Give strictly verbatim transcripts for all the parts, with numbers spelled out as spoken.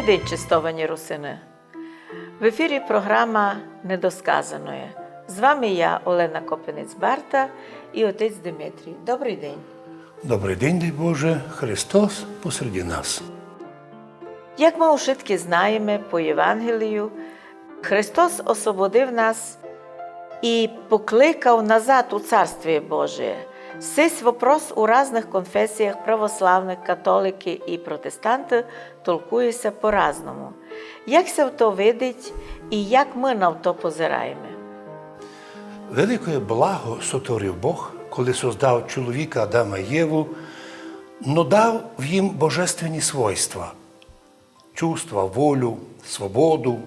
День, честовані русины. В ефірі програма «Недосказаноє». З вами я, Олена Копинець-Барта, і отець Димитрій. Добрый день. Добрый день, дай Боже, Христос посреди нас. Як мы ушыткі знаєме по Євангелію, Христос освободив нас і покликав назад у Царствіє Божіє. Сись вопрос у разных конфесіях, православных, католикы і протестанты, толкує ся по-разному. Як ся то видить і як мы на то позираєме? Великоє благо сотворив Бог, коли создав чоловіка Адама і Єву, но дав їм божественні свойства, чувства, волю, свободу.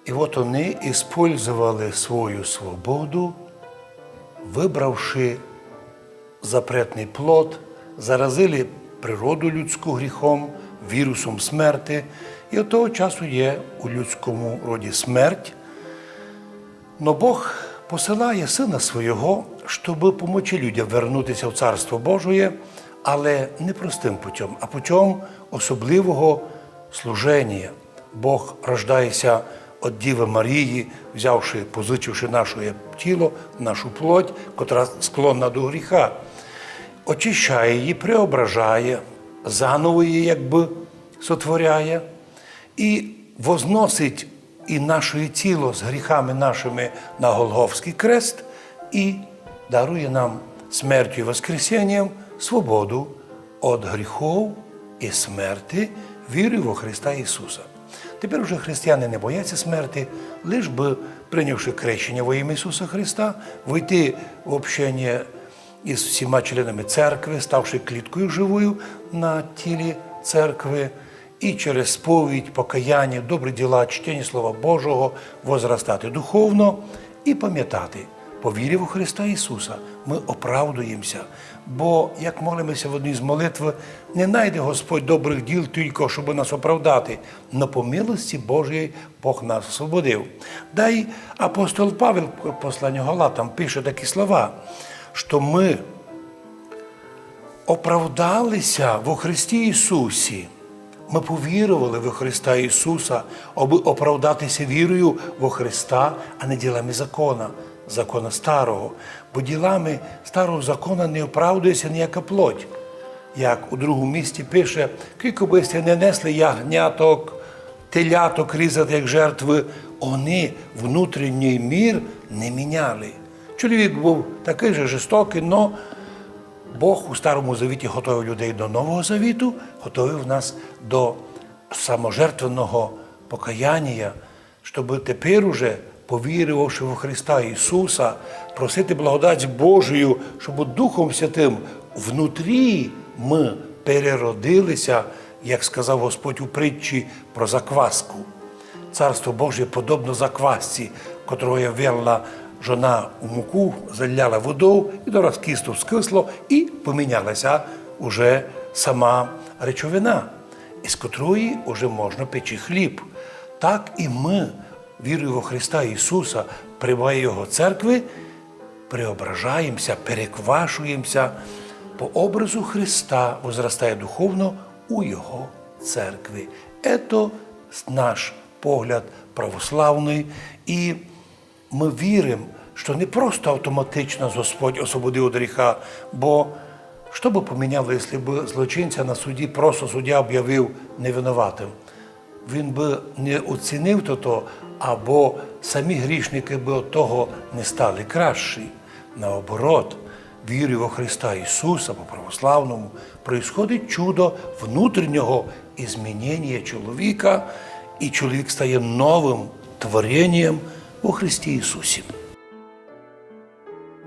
І от они использовали свою свободу, выбравши запретный плод, заразили природу людську гріхом, вірусом смерти. І од того часу є у людському роді смерть. Но Бог посилає Сына Свого, щобы помочи людям вернути ся в Царство Божоє, але не простым путём, а путём особливого служенія. Бог рождає ся од Дівы Марії, взявши, позичивши нашоє тіло, нашу плоть, котра склонна до гріха. Очищає її, преображає, заново її якбы сотворяє і возносить і нашоє тіло з гріхами нашими на Голгофськый крест і дарує нам смертю і воскресенням свободу од гріхов і смерти вірою во Христа Ісуса. Тепер уже християни не бояться смерти, лиш бы, прийнявши крещення во імя Ісуса Христа, войти в общение із всіма членами церкви, ставши кліткою живою на тілі церкви, і через сповідь, покаяння, добрі діла, чтення Слова Божого возростати духовно і пам'ятати, по вірі во Христа Ісуса мы оправдуємося. Бо, як молимося в одній з молитв, не найде Господь добрых діл тілько, щоб нас оправдати, но по милості Божій Бог нас освободив. Да й апостол Павел в посланні Галатам пише такі слова, што мы оправдалися во Христі Ісусі. Мы повірували во Христа Ісуса, аби оправдатися вірою во Христа, а не ділами закона, закона старого. Бо ділами старого закона не оправдує ся ніяка плоть. Як у другому місці пише: «Кілько бы сте не несли ягняток, теляток різати як жертвы, они внутрішній мір не міняли». Чоловік быв такый же жестокый, но Бог у Старому Завіті готовив людей до Нового Завіту, готовив нас до саможертвенного покаяння, щоб тепер уже, повірувавши во Христа Ісуса, просити благодать Божию, щоб Духом Святым внутрі мы переродилися, як сказав Господь у притчі про закваску. Царство Божє подобно заквасці, котру я ввела жона у муку, заляла водов, і дораз кісто скисло, і помінялася уже сама речовина, із котрої уже можна печи хліб. Так і мы, вірою во Христа Ісуса, прибуває Його церкви, преображаємося, переквашуємося по образу Христа, возрастає духовно у Його церкви. Ето наш погляд православный, і мы вірим, што не просто автоматично Господь освободив од гріха, бо што бы поміняло, якщо бы злочинця на суді просто суддя обявив невинуватым? Він бы не оцінив тото, або самі грішникы бы од того не стали кращі. Наоборот, вірою во Христа Ісуса, по православному, происходить чудо внутрішнього измінення чоловіка, і чоловік стає новым творенням во Христі Ісусі.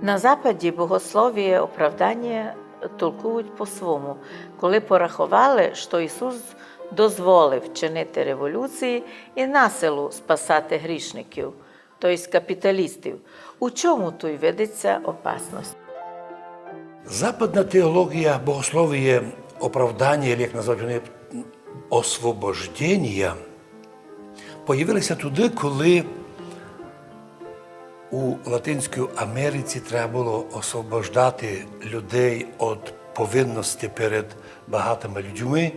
На Западі богословіє оправдання толкують по-свому, коли пораховали, што Ісус дозволив чинити революції і насилу спасати грішників, то єсть капіталістів. У чому туй видить ся опасность? Западна теологія богословіє оправдання, або, як називають вони, освобождення, появилася туды, коли у Латинській Америці треба было освобождати людей од повинності перед багатыми людьми,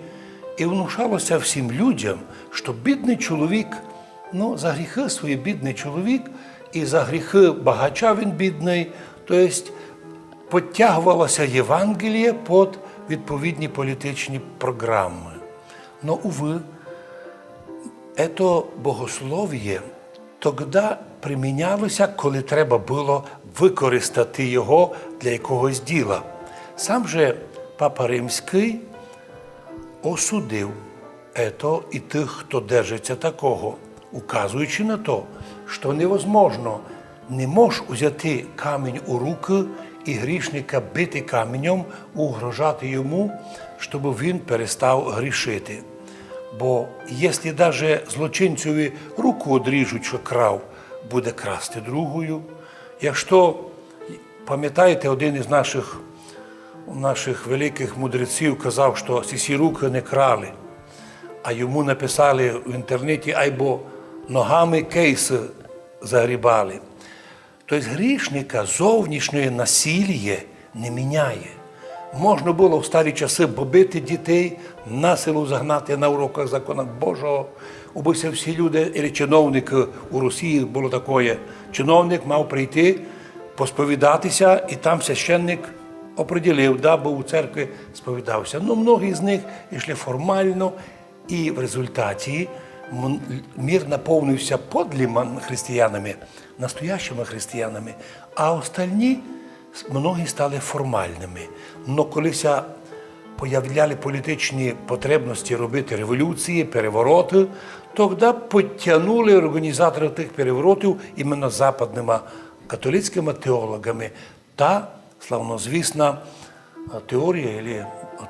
І внушало ся всім людям, што бідный чоловік, ну, за гріхы свої бідный чоловік, і за гріхы багача він бідный, то єсть подтягувало ся Євангеліє під відповідні політичні програмы. Но, увы, ето богословіє тогда приміняло ся, коли треба было выкористати його для якогось діла. Сам же Папа Римськый осудив ето і тых, хто держить ся такого, указуючи на то, што невозможно, не мож узяти камінь у рукы і грішника бити каміньом, угрожати йому, щоб він перестав грішити. Бо якщо даже злочинцеві руку одріжуть, што крав, буде красти другою. Якщо, пам'ятаєте, один із наших, наших великих мудреців казав, што сі рукы не крали, а йому написали в інтернеті, айбо ногами кейсы загрібали. Тобто грішника зовнішнє насиліє не міняє. Можна было в старі часы побити дітей, насилу загнати на уроках закона Божого, убы ся всі люди, или чиновник, е, у Росії было такоє, чиновник мав прийти, посповідати ся, і там священник оприділив, да, бо у церкви сповідав ся. Ну, многі з них йшли формално, і в результаті м-, мір наповнив ся подліма християнами, настоящими християнами, а остальні с-, многі стали формалныма. Но коли ся появляли політичні потребности робити революції, перевороты, тогда підтягнули організаторів тых переворотів іменно западныма католицькыма теологами та славнозвісна, е, теорія или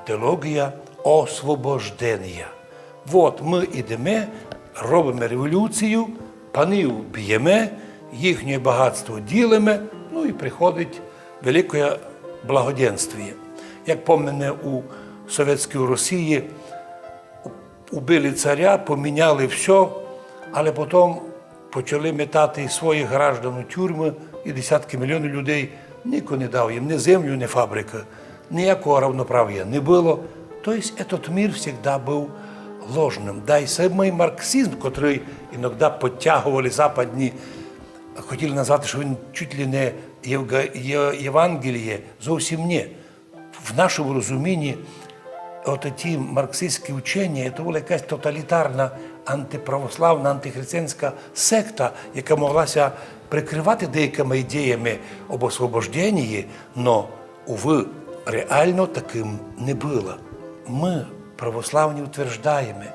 теологія освобожденія. Вот мы ідеме, робиме революцію, панів б'єме, їхнє багатство ділиме, ну і приходить велике благоденствіє. Як помним, у совєтській Росії убили царя, поміняли всьо, але потім почали метати своїх граждан у тюрмы, і десятки мільйонів людей, нико не дав їм ні землю, ні фабрикы. Ніякого равноправія не было. То єсть, етот мір всегда быв ложным. Да й самый марксизм, котрый іногда підтягували западні, хотіли назвати, што він чуть ли не Євга-, Є-, Євангеліє, зовсім ні. В нашому розумінні от ті марксистські учення, то была якась тоталітарна, антиправославна, антихристиянська секта, яка могла ся прикривати деякыма ідеями об освобожденії, но, увы, реално такым не было. Мы, православні, утверждаєме,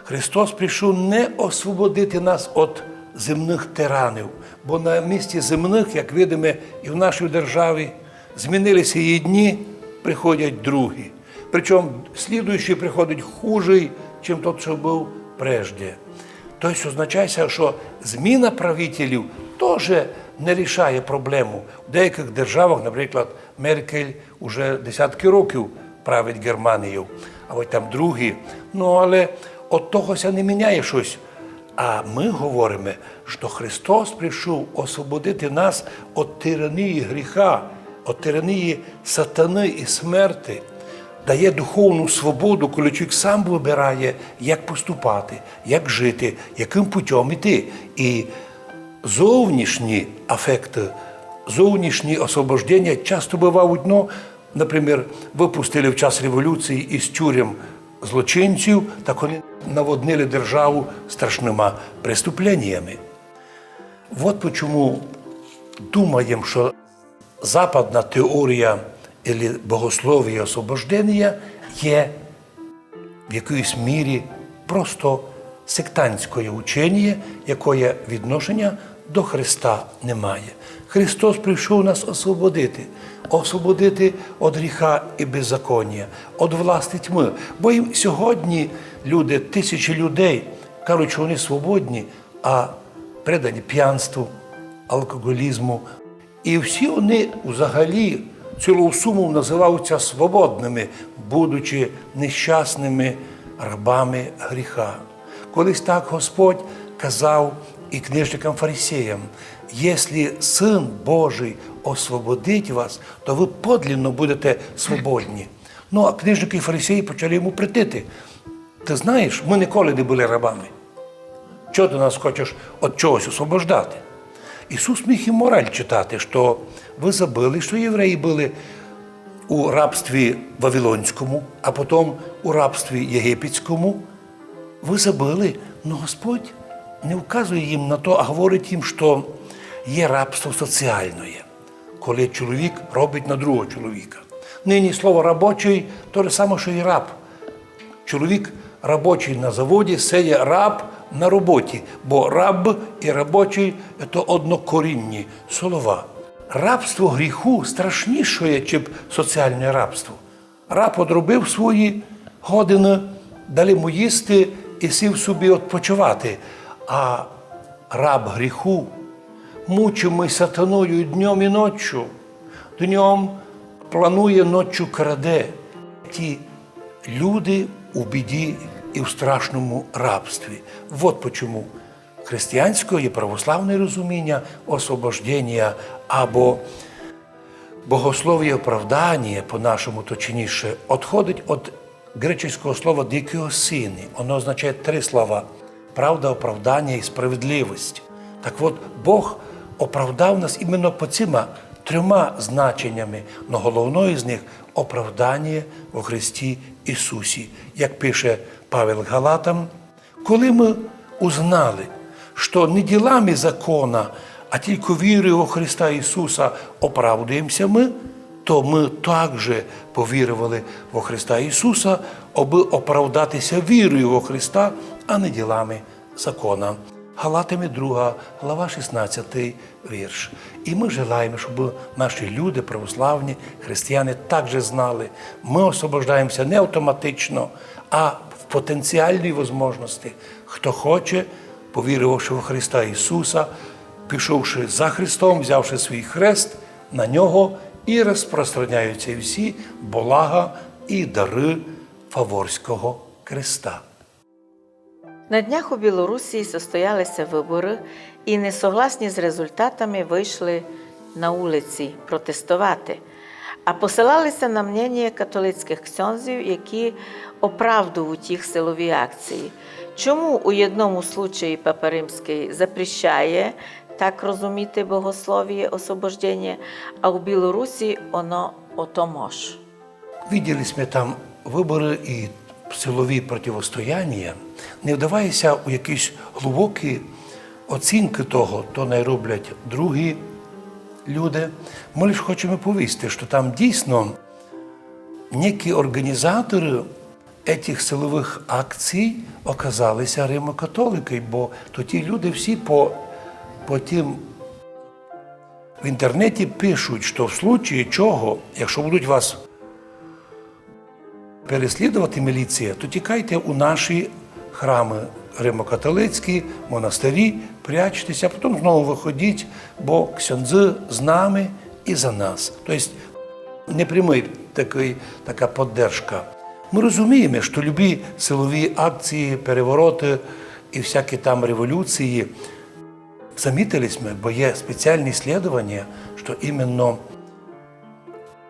Христос пришов не освободити нас од земных тиранів, бо на місці земных, як видиме, і в нашій державі змінили ся єдні, приходять другі. Причому слідуючий приходить хужий, чим тот, што быв прежде. То єсть означає ся, што зміна правителів тоже не рішає проблему. В деякых державах, наприклад, Меркель уже десятки років править Германією, а от там другі. Ну, але од того ся не міняє штось. А мы говориме, што Христос пришов освободити нас од тиранії гріха, од тиранії сатаны і смерти, дає духовну свободу, коли чоловік сам выбирає, як поступати, як жити, якым путём іти. І зовнішні афекты, зовнішні освобожденія часто бывають, ну, например, выпустили в час революції із тюрем злочинців, так они наводнили державу страшныма преступлениями. Вот почему думаєм, што западна теорія или богословіє освобожденія є в якійсь мірі просто сектантськоє ученіє, якоє відношеня до Христа не має. Христос пришов нас освободити, освободити од гріха і беззаконія, од власти тьмы. Бо і сьогодні люди, тисячі людей кажуть, што они свободні, а предані п'янству, алкоголізму. І всі они взагалі цілу суму называють ся свободныма, будучи нещасныма рабами гріха. Колись так Господь казав і книжникам-фарисеям: «Если Сын Божий освободить вас, то вы подлинно будете свободні». Ну, а книжники і фарисеї почали йому претити. Ты знаєш, мы ніколи не были рабами. Чого ты нас хочеш од чогось освобождати? Ісус міг їм мораль читати, што вы забыли, што євреї были у рабстві вавилонському, а потом у рабстві єгипетському. Вы забыли, но Господь не вказує їм на то, а говорить їм, што є рабство соціалноє, коли чоловік робить на другого чоловіка. Нині слово робочий то же саме, што і раб. Чоловік робочий на заводі, се є раб на роботі, бо раб і робочий то однокорінні слова. Рабство гріху страшнішоє, чим соціалне рабство. Раб одробив свої годины, дали му їсти і сів собі одпочивати. А раб гріху, мучимый сатаною днём і ночу, днём планує, ночу краде. Ті люди у біді і в страшному рабстві. Вот почему християнське і православне розуміння освобожденія або богословіє оправдання, по-нашому точніше, одходить од греческого слова дикіосіні. Оно означає три слова: правда, оправдання і справедливость. Так от, Бог оправдав нас іменно по цима трьома значеннями, но головне із них — оправдання во Христі Ісусі. Як пише Павел Галатам: коли мы узнали, што не ділами закона, а тілько вірою во Христа Ісуса оправдуємся мы, то мы также повірували во Христа Ісуса, абы оправдатися вірою во Христа, а не ділами закона. Галатами друга глава, шістнадцятый вірш. І мы желаєме, щоб наші люди, православні християни, также знали, мы освобождаємся не автоматично, а в потенціалній возможности. Хто хоче, повіривши во Христа Ісуса, пішовши за Христом, взявши свій хрест, на нього і розпространяються всі блага і дары Фаворського креста. На днях у Білорусі состоялися вибори, і несогласні з результатами вийшли на улиці протестовати, а посилалися на мнення католицьких ксьондзів, які оправдують їх силові акції. Чому у єдному случаї Папа Римський запрещає так розуміти богословіє освобождення, а у Білорусі оно ото мож? Виділи сьме там выборы і силові противостояння, не вдаваяся у якісь глубокі оцінкы того, то най роблять другі люди. Мы лиш хочеме повісти, што там дійсно некі орґанізаторы етих силовых акцій оказалися римокатоликы, бо то ті люди всі по, по тим в інтернеті пишуть, што в случаї чого, якщо будуть вас переслідувати міліція, то тікайте у наші храмы римокатолицькі, монастирі, прячтеся, а потім знову выходіть, бо ксьондзы з нами і за нас. То єсть непрямый такый, така поддержка. Мы розумієме, што любі силові акції, перевороты і всякі там революції, замітили сьме, бо є спеціалні ісслідованя, што іменно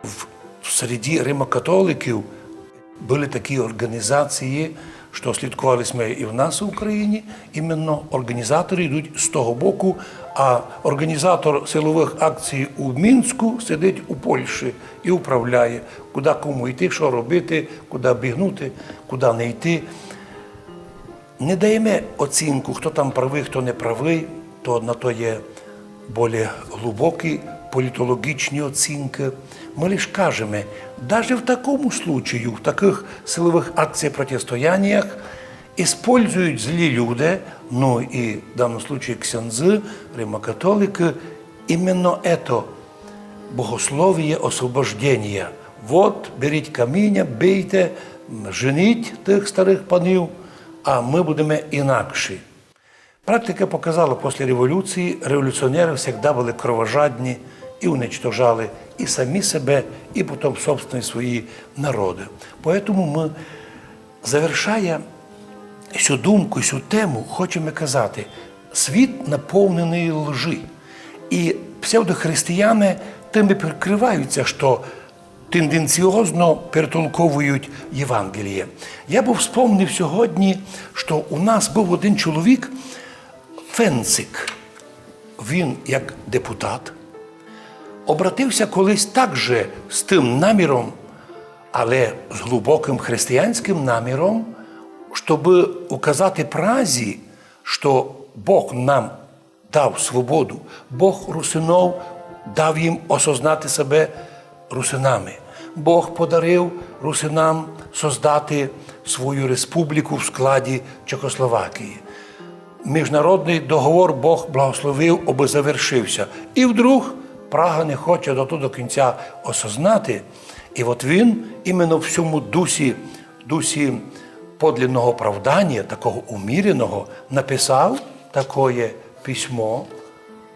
в, в середі римокатоликів были такі орґанізації, што слідкували сьме і в нас у Україні, іменно орґанізаторы йдуть з того боку, а орґанізатор силовых акцій у Мінську сидить у Польщі і управляє, куды кому йти, што робити, куды бігнути, куды не йти. Не даєме оцінку, хто там правый, хто не правый, то на то є более глубокі політологічні оцінкы. Мы лиш кажеме, даже в такому случаю, в такых силовых акціях, противостояннях, использують злі люди, ну і в даному случаї ксьондзы, римокатоликы, іменно ето, богословіє освобожденія. Вот, беріть каміня, бийте, м, женіть тых старых панів, а мы будеме інакші. Практика показала, після революції революціонеры всегда были кровожадні і уничтожали і самі себе, і потім собственні свої народы. Поэтому мы, завершая сю думку, сю тему, хочеме казати: світ наповненый лжи. І псевдохристияни тым і прикрываються, што тенденціозно перетолковують Євангеліє. Я бы вспомнив сьогодні, што у нас быв один чоловік, Фенцик. Він, як депутат, обратився колись также з тым наміром, але з глубокым християнськым наміром, щобы указати Празі, што Бог нам дав свободу, Бог русинов дав їм осознати себе русинами. Бог подарив русинам создати свою республіку в складі Чехословакії. Міжнародный договор Бог благословив, обы завершився. І вдруг Прага не хоче до того до кінця осознати. І от він іменно в сьому дусі, дусі подлинного оправдання, такого уміреного, написав такоє письмо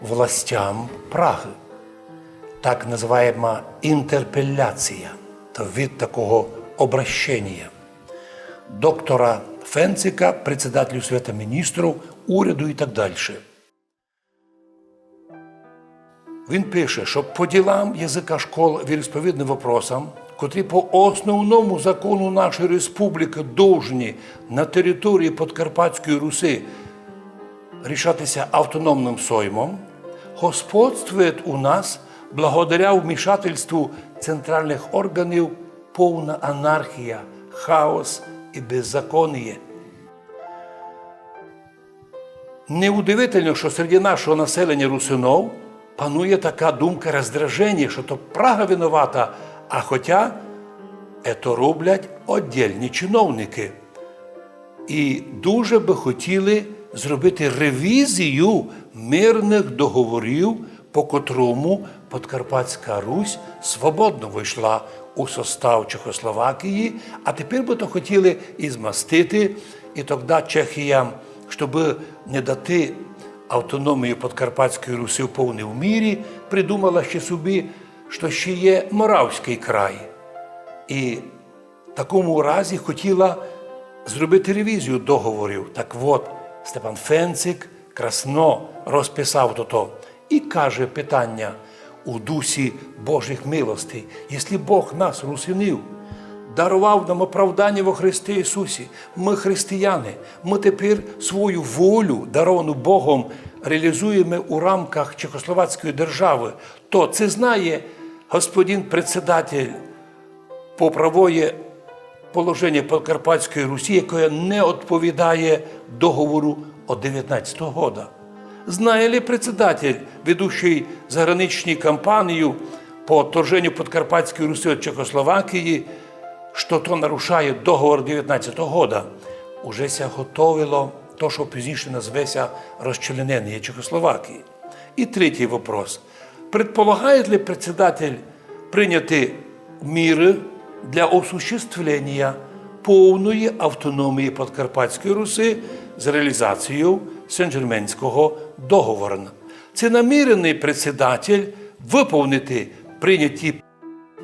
властям Прагы. Так называема інтерпеляція, то від такого обращення доктора Фенцика, председателю Совета Міністрів, уряду і так дальше. Він пише, што по ділам языка школ віросповідным вопросам, котрі по основному закону нашої республікы должні на території Подкарпатської Руси рішатися автономным соймом, господствує у нас, благодаря вмішательству центральных органів, повна анархія, хаос і беззаконіє. Неудивительно, што серед нашого населеня русинов панує така думка роздраженя, што то Прага виновата, а хотя ето роблять оддільні чиновникы. І дуже бы хотіли зробити ревізію мирных договорів, по котрому Подкарпатська Русь свободно войшла у состав Чехословакії, а тепер бы то хотіли і змастити, і тогда Чехія, щобы не дати автономію Подкарпатської Руси в повній мірі, придумала ще собі, што ще є Моравськый край. І в такому разі хотіла зробити ревізію договорів. Так от, Степан Фенцик красно розписав тото. І каже питання у дусі Божых милостей: єсли Бог нас, русинів, даровав нам оправдання во Христі Ісусі, мы християни, мы тепер свою волю, даровану Богом, реалізуєме у рамках Чехословацької державы, то ци знає господин председатель по правоє положеня Подкарпатської Руси, якоє не одповідає договору од девятнадцятого года? Знає ли председатель, ведущий заграничні кампанії по отторжению Подкарпатської Руси од Чехословакії, што то нарушає договор девятнадцятого года? Уже ся готовило то, што пізніше назве ся розчлененіє Чехословакії. І третій вопрос. Предполагає ли председатель прийняти міры для осуществлення повної автономії Подкарпатської Руси з реалізацією Сен-Жерменського договора? Ци наміреный председатель выповнити прийняті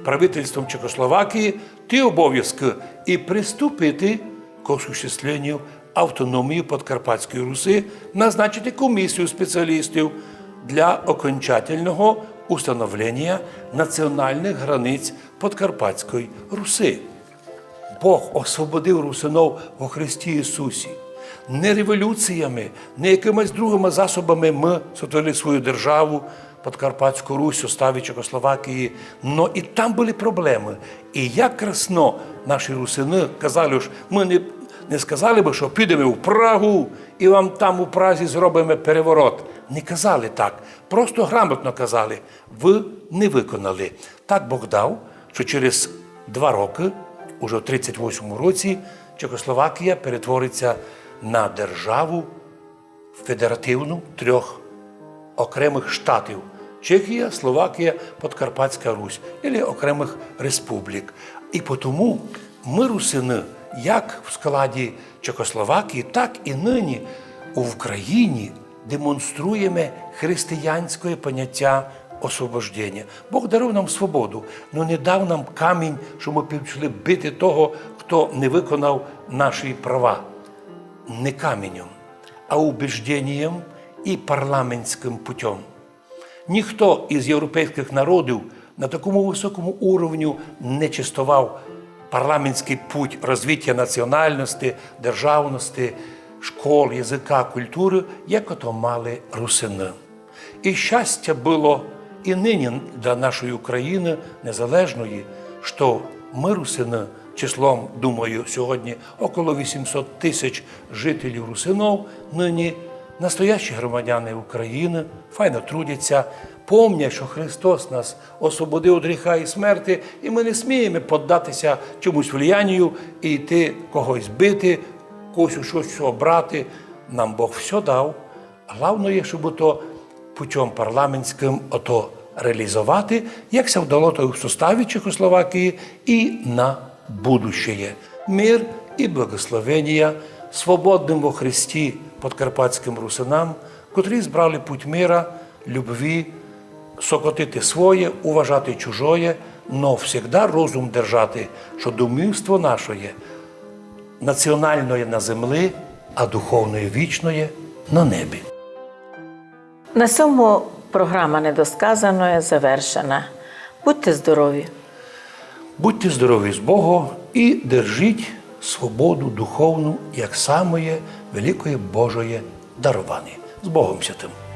правительством Чехословакії ті обовязкы і приступити к осуществлению автономії Подкарпатської Руси, назначити комісію спеціалістів для окончательного установлення національных границь Подкарпатської Руси. Бог освободив русинов во Христі Ісусі. Не революціями, не якимись другыми засобами мы сотворили свою державу, Подкарпатську Русь у составі Чехословакії, но і там были проблемы. І як красно наші русины казали, ож мы не, не сказали бы, што підеме в Прагу і вам там у Празі зробиме переворот. Не казали так. Просто грамотно казали: вы не выконали. Так Бог дав, што через два рокы, уже в тридцять восьмому році, Чехословакія перетворить ся на державу федеративну трьох окремых штатів: Чехія, Словакія, Подкарпатська Русь, или окремых республік. І потому мы, русины, як в складі Чехословакії, так і нині у Україні демонструєме християнськоє поняття освобождення. Бог дарує нам свободу, но не дав нам камінь, што мы пішли бити того, хто не выконав наші права. Не каміньом, а убежденням і парламентськым путём. Ніхто із європейськых народів на такому высокому уровню не чествовав парламентськый путь розвитя національности, державности, школ, языка, культуры, як ото мали русины. И щастя было и нині для нашої Україны незалежної, што мы, русины, числом, думаю, сьогодні около вісімсот тисяч жителів русинов, нині настоящі громадяни Україны, файно трудяться, помнять, што Христос нас освободив од гріха и смерти, и мы не смієме поддатися чомусь влиянію и йти когось бити, когось у щось обрати. Нам Бог всьо дав. Главноє, щоб ото путьом парламентськым ото реалізовати, як ся вдало то в составі Чехословакії и на будущее. Мир и благословенія свободным во Христі подкарпатськым русинам, котрі збрали путь мира, любви, сокотити своє, уважати чужоє, но всегда розум держати, што домівство нашоє націоналноє на земли, а духовноє вічноє на небі. На сьому програма недосказаноє завершена. Будьте здорові! Будьте здорові з Богом и держіть свободу духовну як самоє великоє Божоє дарованя. З Богом святым!